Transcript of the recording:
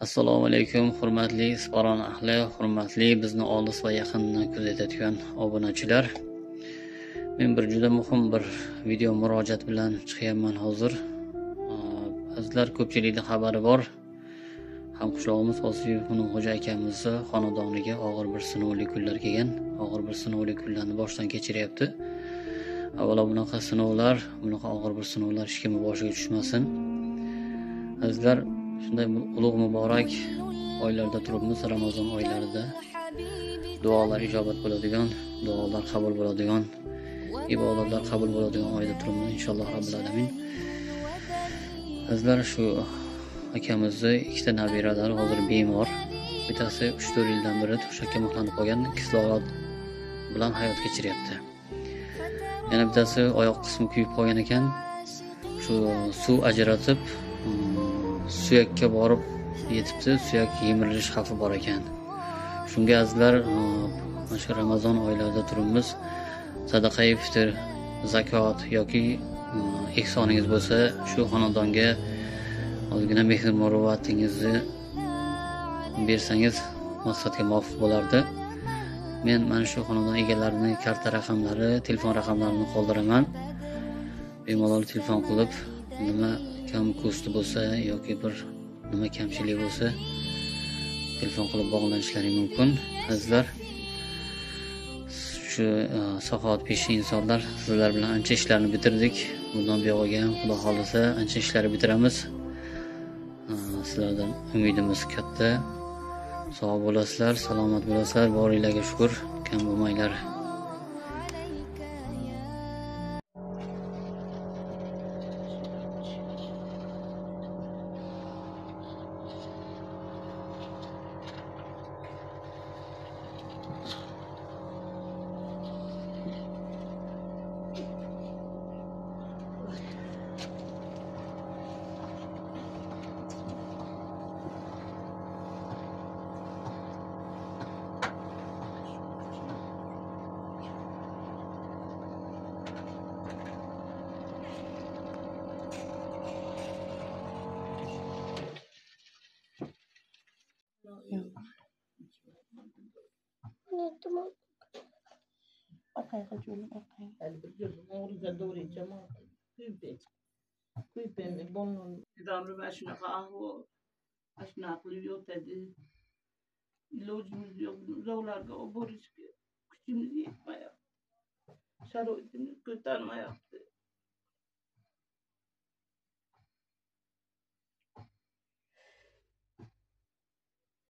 Assalomu alaykum, hurmatli Isfaron ahli, hurmatli bizni olis va yaqindan kuzatayotgan obunachilar. Men bir juda muhim bir video murojaat bilan chiqyapman hozir. Azizlar, ko'pchilikda xabari bor. Hamqishlog'imiz Osiyev Munimxo'ja akamizni xonadoniga og'ir bir sinovli kunlar kelgan. Og'ir bir sinovli kunlarni boshdan kechiryapti. Avvalo bunaqa sinovlar, bunaqa og'ir bir sinovlar hech kimning boshiga tushmasin. Azizlar, shunday ulug' muborak oylarda turibmiz, Ramazon oylarida. Duolar ijobat bo'ladigan, duolar qabul bo'ladigan, ibodatlar qabul bo'ladigan oyda turibmiz inshaalloh robbil alamin. Azizlar, shu akamizni ikkita nabiralari hozir bemor. Bittasi 3-4 yildan beri to'shakka mixlanib qolgan, kislorod bilan hayot kechiryapti. Yana bittasi oyoq qismi kuyib qolgan ekan. Shu suv ajratib suyakka borib yetibdi, suyak yemirilish xavfi bor ekan. Shunga azizlar, mana shu Ramazon oylarida turibmiz. Sadaqai fitr, zakot yoki ehsoningiz bo'lsa, shu xonadonga ozgina mehr muruvvatingizni bersangiz maqsadga muvofiq bo'lardi. Men mana shu xonadon egalarining karta raqamlari, telefon raqamlarini qoldiraman. Bemalol telefon qilib, nima kam ko'sti bo'lsa yoki bir nima kamchilik bo'lsa, telefon qilib bog'lanishlari mumkin. Azizlar, shu saxovatpesha insonlar, sizlar bilan ancha ishlarni bitirdik. Bundan buyog'iga ham Xudo xohlasa ancha ishlarni bitiramiz. Sizlardan umidimiz katta. Sog' bo'lasizlar, salomat bo'lasizlar, boringlarga shukr, kam bo'lmanglar. Shunaqa ahvol, shunaqa qilib yotadi. Ilojimiz yo'q, uzoqlarga olib borishga kuchimiz yetmayapti. Sharoitimiz ko'tarmayapti.